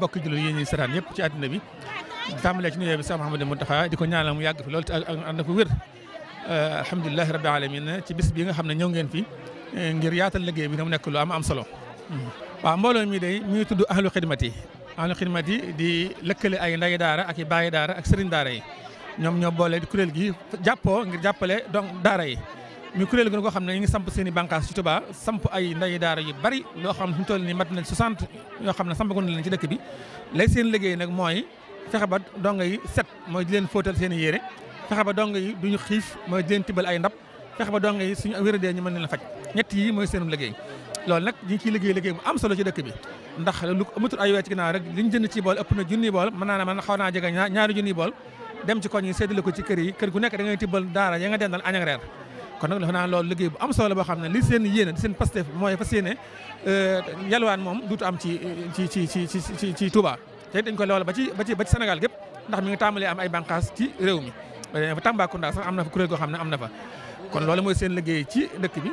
bokk jullit yi ñuy saraan yëpp ci àddina bi tàmbalee ci nuyoo bi Cheikh Mouhamadou Mountakha di ko ñaanal mu yàgg fi loolu te ànd na ko wér alhamdulilahi rabbil alamin ci bis bi nga xam ne ñëw ngeen fi ngir yaatal liggéey bi mu nekk lu am solo waaw mbooloo mi day mi ngi tudd ahlu xidmati di lëkkale ay ndayi daara ak i bàyyi daara ak sëriñ daara yi ñoom ñoo boole kuréel gi jàppoo ngir jàppale donc daara yi mi kuréel gi nga xam ne ñu ngi samp seen i bànqaas ci Touba samp ay ndayi daara yu bari loo xam ne fi mu toll nii mat na 60 yoo xam ne sampagoon na leen ci dëkk bi lay seen liggéey nag mooy fexe ba donga yi set mooy di leen fóotal seen i yére fexe ba donga yi duñu xiif mooy di leen tibbal ay ndab fexe ba donga yi suñu wéradee ñu mën leen a faj ñett yi mooy seenum liggéey loolu nag ñu ngi ciy liggéey bu am solo ci dëkk bi ndax lu amatul ay weer ci ginnaaw rek li ñu jënd ci bool ëpp na junniy bool mën naa ne man xaw naa jege ñaari junniy bool dem ci koñ yi séddale ko ci kër yi kër gu nekk da ngay tibbal daara ya nga dendal añ ak reer kon nag dafa naa loolu liggéey bu am solo boo xam ne li seen yéene di seen Pastef mooy fas yéene yalwaan moom duutu am ci Touba te dañ ko loolu ba ci Sénégal gépp ndax mi ngi tàmbalee am ay bànqaas ci réew mi ba Tambacounda sax am na fa kuréel goo xam ne am na fa kon loolu mooy seen liggéey ci dëkk bi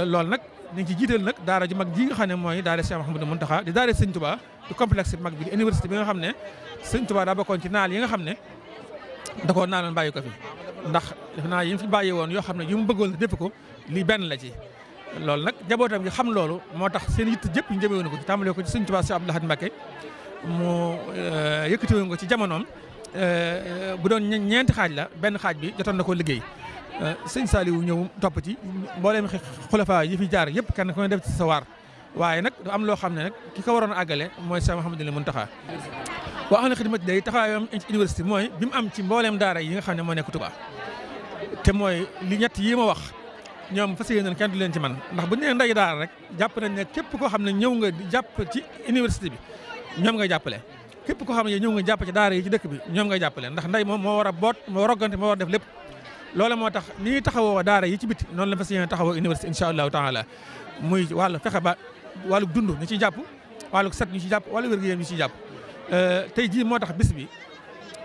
loolu nag ñu ngi ci jiital nag daara ju mag ji nga xam ne mooy daara Cheikh Mouhamadou Mountakha di daara Sëñ Touba di complexe bi mag bi di université bi nga xam ne Sëñ Touba daa bokkoon ci naal yi nga xam ne da koo naaloon bàyyi ko fi ndax def naa yi mu fi bàyyi woon yoo xam ne yu mu bëggoon def ko lii benn la ci loolu nag jabootam gi xam loolu moo tax seen yitt jëpp ñu jëmee woon ko ci tàmbalee ko ci Sëñ Touba Cheikh Abdou Lahad Mbacké mu yëkkati woon ko ci jamonoom bu doon ñeenti xaaj la benn xaaj bi jotoon na ko liggéey sëñ Saliou ñëw topp ci mbooleem xulafa yi fi jaar yëpp kenn ku ne def ci sa waar waaye nag dafa am loo xam ne nag ki ko waroon a àggale mooy Cheikh Mouhamadou Mountakha waa ahlu xidmati day taxawaayam ci université mooy bi mu am ci mbooleem daara yi nga xam ne moo nekk Touba te mooy li ñett yi ma wax ñoom fas yéeneen kenn du leen ci man ndax bu ñu nee nday daara rek jàpp nañ ne képp koo xam ne ñëw nga jàpp ci université bi ñoom ngay jàppale képp koo xam ne ñëw nga jàpp ci daara yi ci dëkk bi ñoom ngay jàppale ndax nday moom moo war a boot moo roggante moo war a def lépp loolu moo tax ni ñuy taxawoo daara yi ci biti noonu la fas yéene taxawoo université incha allahu taala muy wàllu fexe ba wàllu dund ñu ciy jàpp wàllu set ñu ciy jàpp wàllu wér-gu-yaram ñu ciy jàpp tey jii moo tax bis bi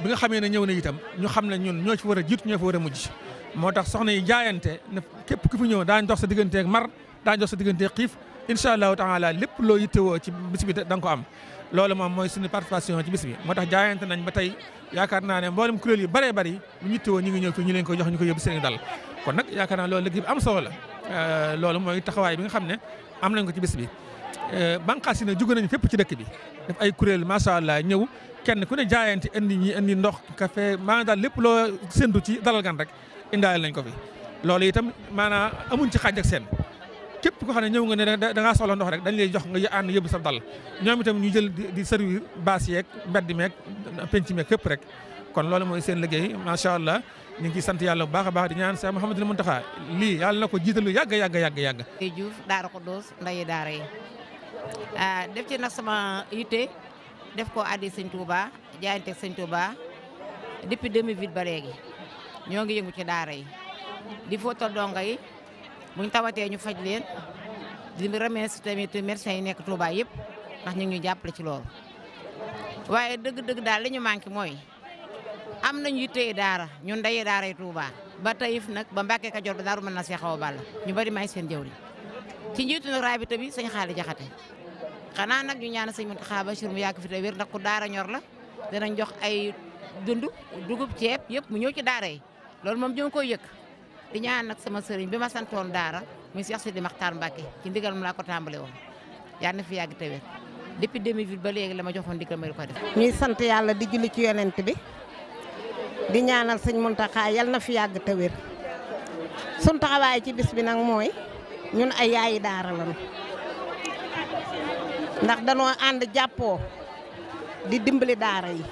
nga xamee ne ñëw na itam ñu xam ne ñun ñoo ci war a jiitu ñoo fi war a mujj moo tax soxna yi jaayante ne képp ku fi ñëw daañ dox sa digganteeg mar daañ dox sa digganteeg xiif incha allahu taala lépp loo yittewoo ci bis bi da nga ko am loolu moom mooy suñu participation ci bis bi moo tax jaayante nañ ba tey yaakaar naa ne mboolem kuréel yu bëree bëri lu yittewoo ñu ngi ñëw fii ñu leen ko jox ñu ko yóbbu seen dal kon nag yaakaar naa loolu liggéey bi am solo la loolu mooy taxawaay bi nga xam ne am nañ ko ci bis bi banqaas yi nag jóge nañ fépp ci dëkk bi def ay kuréel macha allah ñëw kenn ku ne jaayante indi ndox café maanaam daal lépp loo séntu ci dalal gan rek indaale nañ ko fi loolu itam maanaam amuñ ci xaaj ak seen képp ko xam ne ñëw nga ne da ngaa soxla ndox rek dañ lay jox nga ànd yóbbu sa dal ñoom itam ñu jël di servir baas yeeg mbedd meeg penc meeg fépp rek kon loolu mooy seen liggéey macha allah ñu ngi ciy sant yàlla bu baax a baax di ñaan Cheikh Mouhamadou Mountakha lii yàlla na ko jiitalu yàgg. Diouf Daara Khoudoss ndayi daara yi def ci nag sama yitte def ko addi Sëñ Touba jaayante Sëñ Touba depuis 2008 ba léegi ñoo ngi yëngu ci daara yi di fóotal donga yi buñ tawatee ñu faj leen di remercier tamit médecins yi nekk Touba yëpp ndax ñu ngi jàppale ci loolu waaye dëgg-dëgg daal li ñu manqué mooy am nañu yitte daara ñun ndayi daara yi Touba ba Taïf nag ba Mbàkke Kajoor ba Daaru mën na see xaw a ball ñu bari may seen jëwri ci njiitu nag rabita bi sëñ Xaali Jaxate xanaa nag ñu ñaan sëñ Mountakha Bachir mu yàgg fi te wér ndax ku daara ñor la danañ jox ay dund dugub ceeb yëpp mu ñëw ci daara yi loolu moom ñu ngi koy yëkk di ñaan nag sama sëriñ bi ma santoon daara muy Cheikh Sidi Makhtar Mbacké ci ndigal mu laa ko tàmbale woon yàlla na fi yàgg te wér depuis 2008 ba léegi la ma joxoon ndigal ma di ko def. ñuy sant yàlla di julli ci yonent bi di ñaanal sëñ Mountakha yàlla na fi yàgg te wér sunu taxawaay ci bis bi nag mooy ñun ay yaayi daara lañu ndax danoo ànd jàppoo di dimbali daara yi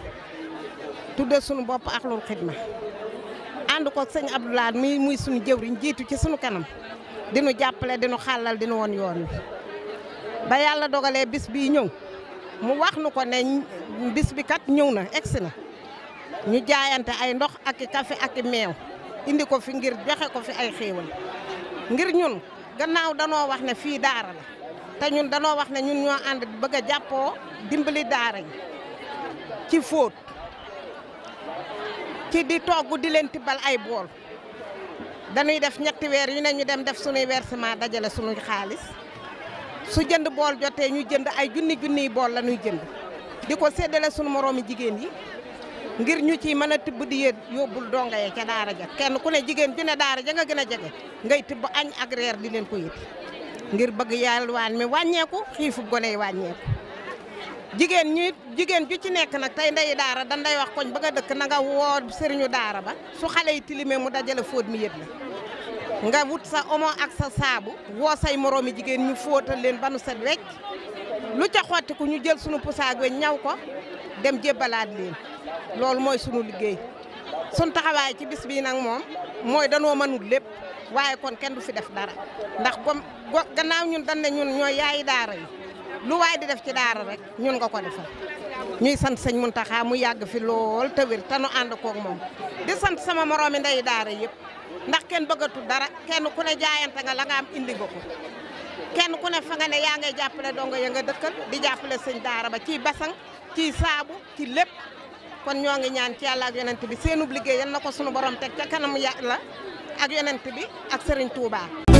tudde sunu bopp Ahlul Xidma ànd ko sëñ Abdoulaye muy sunu jëwriñ jiitu ci sunu kanam dinu jàppale dinu xàllal dinu woon yoon wi ba yàlla dogalee bis bii ñëw mu wax nu ko ne bis bi kat ñëw na egsi na ñu jaayante ay ndox ak i café ak i meew indi ko fi ngir joxe ko fi ay xéewal ngir ñun gannaaw danoo wax ne fii daara la te ñun danoo wax ne ñun ñoo ànd bëgg a jàppoo dimbali daara yi ci fóot ci di togg di leen tibbal ay bool dañuy def ñetti weer yu ne ñu dem def sunuy versement dajale sunuy xaalis su jënd bool jotee ñu jënd ay junniy bool la ñuy jënd di ko séddale sunu moroomi jigéen yi ngir ñu ci mën a tibb di yóbbul donga ye ca daara ja kenn ku ne jigéen ju ne daara ja nga gën a jege ngay tibb añ ak reer di leen ko yët ngir bëgg yalwaan mi wàññeeku xiifu gone yi wàññeeku jigéen ju ci nekk nag tey ndeyi daara dan day wax koñ ba nga dëkk na nga woo sëriñu daara ba su xale yi tilimee mu dajale fóot mi yët la nga wut sa omo ak sa saabu woo say moroomi jigéen ñu fóotal leen ba nu set wecc lu ca xottiku ñu jël sunu pusaag weñ ñaw ko dem jébbalaat leen loolu mooy sunu liggéey sunu taxawaay ci bis bii nag moom mooy danoo mënul lépp waaye kon kenn du fi def dara ndax gannaaw ñun dañ ne ñun ñooy yaayi daara yi lu waay di def ci daara rek ñun nga ko defal ñuy sant sëñ Muntaxa mu yàgg fi lool te wér te nu ànd koog moom di sant sama moroomi ndeyi daara yëpp ndax kenn bëggatul dara kenn ku ne jaayante nga la nga am indi nga ko kenn ku ne fa nga ne yaa ngay jàppale dongo ya nga dëkkal di jàppale sëñ daara ba ciy basang ciy saabu ci lépp kon ñoo ngi ñaan ci yàlla ak yonent bi seenub liggéey yal na ko sunu borom teg ca kanam yàlla ak yonent bi ak Serigne Touba.